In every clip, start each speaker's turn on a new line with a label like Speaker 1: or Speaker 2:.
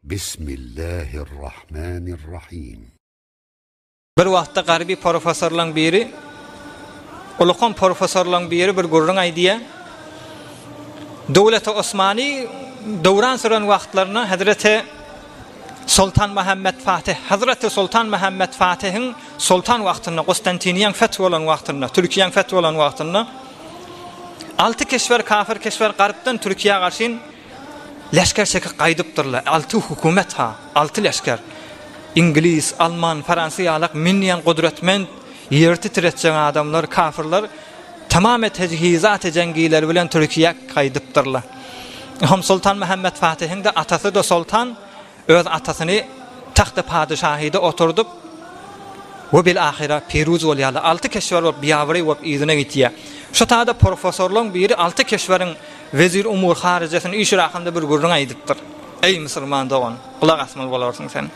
Speaker 1: Bismillahirrahmanirrahim.
Speaker 2: Bir wagtda garby porofesorlaň biri, ulukan porofesorlaň biri bir gürrüň aýdýar. Döwleti Osmany döwran süren wagtlarynda Hezreti Soltan Muhammet Fatih, Hezreti Soltan Muhammet Fatihiň soltan wagtynda, Kostantiniýaň feth bolan wagtynda, Türkiýäň feth bolan wagtynda alty keşwer kafir keşwer garypdan Türkiýä garşyn Leşger çekip gaýdypdyrlar. Alty hökümet-ha, alty leşger. Iňlis, alman, fransy ýalak minýän gudratment, ýeri titretjek adamlar, kafyrlar tamamy tejhizaty jeňgileri bilen Türkiýä gaýdypdyrlar. Hom Soltan Muhammet Fatihiň-de atasy-da soltan, Öz atasyny tagta padyşahyda oturdyp we bil ahyra piruz bolýarlar. Alty keşwer bolup biabraý bolup yzyna gitýär. Şu tada porfosorlaň biri alty keşweriň wezir umur haryjasyny üýşür hakynda bir gürrüň aýdypdyr. Eý musulman dogan, gulak asmaly bolarsyň sen.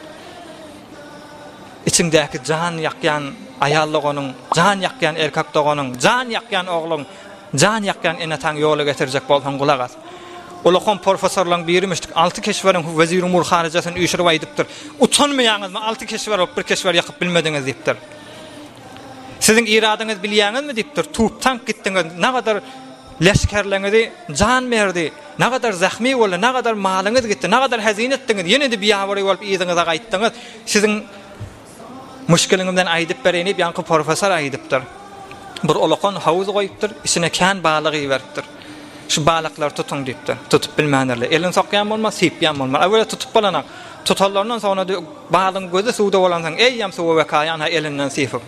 Speaker 2: Içiňdäki jan ýakýan aýal doganyň, jan ýakýan erkek doganyň, jan ýakýan ogluň, Jan ýakýan ene-ataňy ýola getirjek bolsaň gulak as. Ulakan porfesorlaň biri müşdük alty keşweriň wezir umur haryjasyny üýşürip aýdypdyr. Utanmaýaňyzmy alty keşwer bolup bir keşwer ýakyp bilmediňiz diýipdir. Siziň iradyňyz bilýäňizmi diýipdir. Tup tank gitdiňiz nagadar leşgerleňizi jan berdi, nagadar zahmi boldy, nagadar malyňyz gitdi, nagadar hezine etdiňiz, ýene-de biabraý bolup yzyňyza gaýtdyňyz. Siziň Muşkiliňimden aýdyp bereýin diýip, ýaňky porfesor aýdypdyr. Bir ulakan howuz goýupdyr, içine kän balyk iberipdir. Şu balyklary tutuň diýipdir. Tutup bilmändirler. Elini sokýan bolmaz, sypýan bolmaz. Äwwela tutup bolanak. Tutanlaryndan soňra balygyň gözi suwda bolansoň, eýýäm suwa wekaýan-ha elinden sypyp.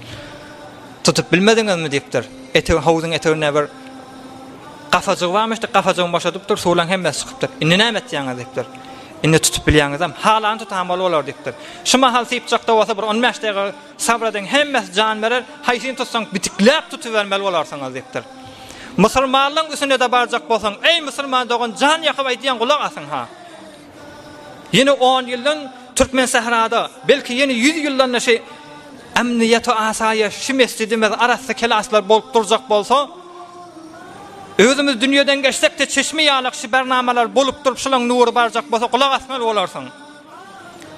Speaker 2: Tutup bilmediňizmi diýipdir. Etegi howzuň eteginde bir gafajygy barmyşdy, gafajygyny boşadypdyr, suwlaryň hemmesi çykypdyr. Indi näme etýäňiz diýipdir. Indi tutup bilýäňizem, halany tutan bol bolar diýipdir. Şu mahal sypjakda bolsa bir on bäş dagyga sabyr ediň, hemmesi jan berer, haýsyny tutsaň bitikläp tutubermeli bolarsyňyz diýipdir. Musulmanlaryň üstüne-de barjak bolsaň, eý musulman dogan jan ýakyp aýdýan gulak asyň-ha. Ýene on ýyldan Türkmensährada, belki ýene ýüz ýyldan-da şi emniýet-u asaýyş, şi mesjidimiz arassa kelaslar bolup durjak bolsa, özümiz dünýeden geçsek-de çeşme ýalak şi bernamalar bolup durup şulaň nury barjak bolsa gulak asmaly bolarsyň.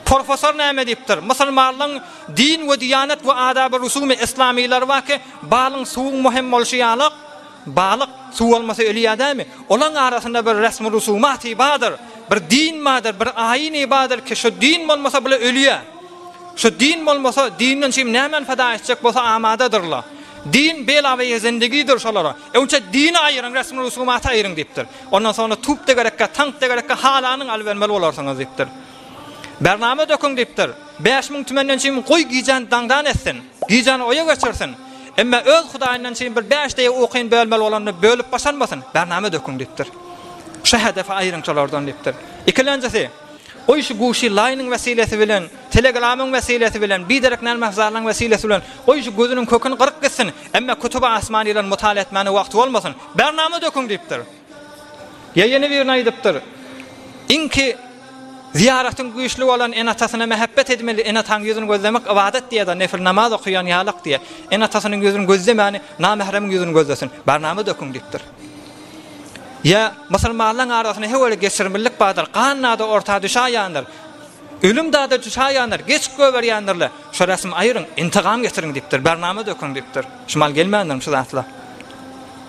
Speaker 2: Porfosor näme diýipdir? Musulmanlaň din we diýanet we adaby rusumy islamylary bar ki, balyň suwuň muhim bolşy ýalak, Balyk suw bolmasa ölýär dälmi? Olaň arasynda bir resmi-rusumaty bardyr, bir din bardyr, bir aýyny bardyr ki, şo din bolmasa bular ölýär. Şo din bolmasa, dinden çyn nämäni feda etjek bolsa amadadyrlar. Din bela-we zendigidir şolara. Öňçe dini aýyryň, resmi-rusumaty aýyryň diýipdir. Ondan soňra tup-da gerekkä, tank-da gerekkä halanyň alybermeli bolarsyňyz diýipdir. Bernama döküň diýipdir. 5000 tümenden çyn goý gijäni daňdan etsin. Gijäni oýa geçirsin. Emma öz Hudaýyndan çyn bir bäş deýe ukyny bölmeli bolanda bölüp başarmasyn. Bernama döküň diýipdir. Şu hedefi aýyryň şolardan diýipdir. Ikilenjisi, goý şu guşy laýnyň wesilesi bilen, telegramyň wesilesi bilen, biderek närmafzarlaryň wesilesi bilen, goý şu gözüniň köküni gyryp gitsin. Emma kütübi asmanylaryny mutala etmäne wagty bolmasyn. Bernama döküň diýipdir. Ýa ýene birini aýdypdyr. Iňki zyýaratyň güýçli bolan ene-atasyna mähebbet edmeli, ene-ataň ýüzüni gözlemek ybadat diýýär-de, nefil namaz okaýan ýalak diýýär. Ene-atasynyň ýüzüni gözlemäni namähremiň ýüzüni gözlesin. Barnama döküň diýipdir. Ýa musulmanlaryň arasynda höweli geçirimlilik bardyr, gan nada orta düşäýändir. Ölüm dada düşäýändir, geçip goýberýändirler. Şo resmi aýyryň, intigam getiriň diýipdir, barnama döküň diýipdir. Şumal gelmändirmi şu zatlar?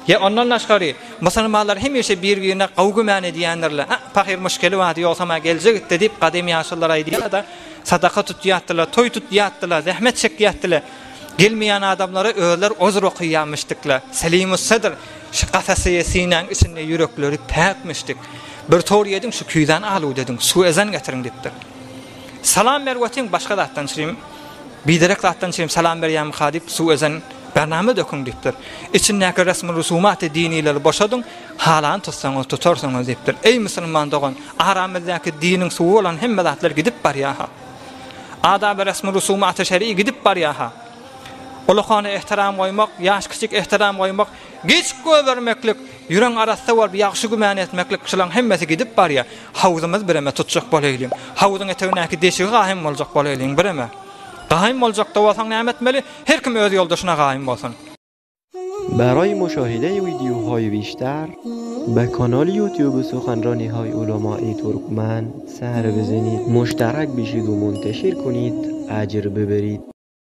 Speaker 2: Ýa ondan daşgary, musulmanlar hemişe bir-birine gowy gümän edýändirler. Hä, pahyr muşkeli bardy, ýogsam-a geljek itdi diýip, gadym ýaşulular aýdýar-da, sadaka tutýardylar, toý tutýardylar, zähmet çekýärdiler. Gelmeýän adamlara özleri ozr okaýarmyşdyklar. Selimus-sadr, şu kafeseýe sinäň içinde ýürekleri päkmişdik. Bir tor ýediň, şu küýzäni aluw dediň, suw ezan getiriň diýipdir. Salam berip otyň, başga zatdan çürim. Biderek zatdan çürim salam berýärmika diýip, suw ezen bernama döküň diýipdir. Içindäki resmi-rusumaty dinileri boşadyň, halany tutsaňyz tutarsyňyz diýipdir. Eý musulman dogan, aramyzdaky diniň suwy bolan hemme zatlar gidip barýar-ha. Adaby resmi-rusumaty şer'i gidip barýar-ha. Ulakana ehtiram goýmak, ýaş-kiçik ehtiram goýmak, Giç goýbermeklik, ýüregiň arassa bolup ýagşy gümän etmeklik şulaň hemmesi gidip barýar. Howzumyz bireme tutjak bolaýlyň. Howzuň etegindäki deşigi gaýym boljak bolaýlyň bireme. Gaýym boljakda bolsaň näme etmeli? Her kim öz ýoldaşyna gaýym bolsun.
Speaker 3: برای مشاهده ویدیوهای بیشتر. به کانال یوتیوب سخنرانی های علمای ترکمن سر بزنید مشترک بشید و منتشر کنید اجر ببرید.